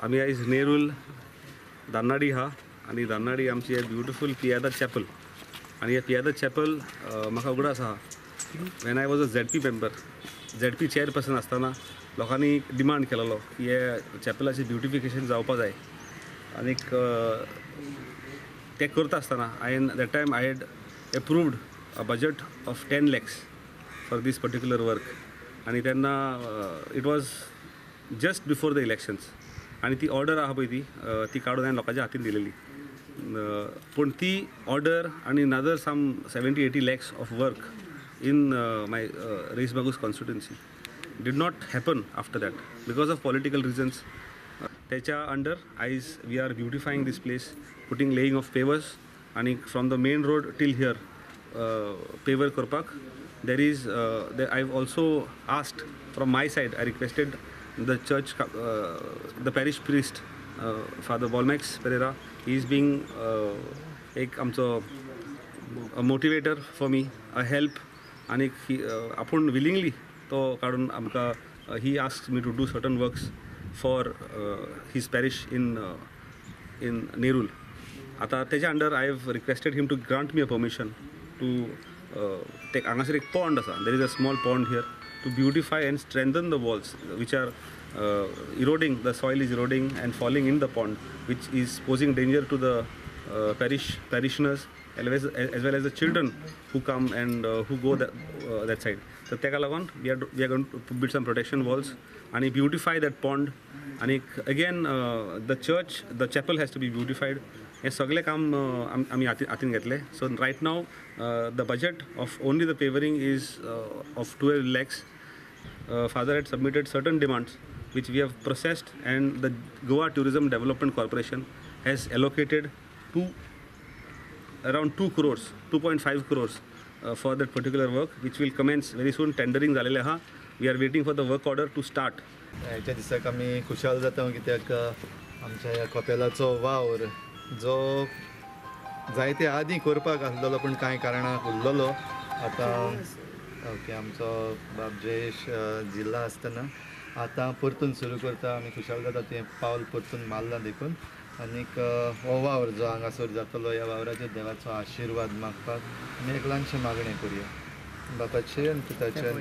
आमी आयज नेरूल दान्नाडी आहा आनी दान्नाडी आमची ब्युटिफूल पियादा चॅपल आनी हे पियादा चॅपल म्हाका उगडास आहा, when I was a ZP member, ZP chairperson आसतना लोकांनी डिमांड केलेलो की हे चॅपलाचें ब्युटिफिकेशन जावपा जाय. आनीक तें करता आसतना हांवें that time I had approved a budget of 10 lakhs for this particular work. आनी तेन्ना it was just before the elections आनी ती ऑर्डर आहा पळय ती ती काडून हांवें लोकांच्या हातीन दिलेली. पूण ती ऑर्डर आनी another some 70-80 lakhs of work in my Reis Magos constituency did not happen after that because of political reasons. त्याच्या अंडर आयज we are beautifying this place, putting laying of pavers आनी from the main road till here paver करपाक. There is I have also asked from my side, I requested the church, the parish priest, Father Bolmax Pereira. He is being एक आमचो motivator for me, a help. आनी आपूण willingly तो काडून आमकां he ask me to do certain works for his parish in Nerul. आतां तेज्या under I have requested him to grant me a permission to take, हांगासर एक पॉन्ड आसा, there is a small pond here, to beautify and strengthen the walls which are eroding, the soil is eroding and falling in the pond, which is posing danger to the parishioners as well as the children who come and who go that side. तर तेका लागून we are going to build some protection walls आनी beautify that pond. आनी again the church, the chapel has to be beautified. हें सगळें काम आमी हातीन घेतलें. So right now the budget of only the pavering is of 12 lakhs. Father had submitted certain demands which we have processed, and the Goa Tourism Development Corporation has allocated to around 2 crores, 2.5 crores for that particular work, which will commence very soon. Tendering झालेले आहा, we are waiting for the work order to start. ह्याच्या दिसाक आमी खुशाल जाता, कित्याक आमच्या ह्या कपेलाचो वावर जो जायते आदीं करपाक आसलेलो पूण कांय कारणाक उरलेलो, आतां ओके आमचो बाब जयेश जिल्ला आसतना आतां परतून सुरू करता. आमी खुशाल जाता तें पावल परतून मारलां देखून. आनीक हो वावर जो हांगासर जातलो, ह्या वावराचेर देवाचो आशिर्वाद मागपाक आमी एक ल्हानशें मागणें करुया. बापाचें आनी पुताचें.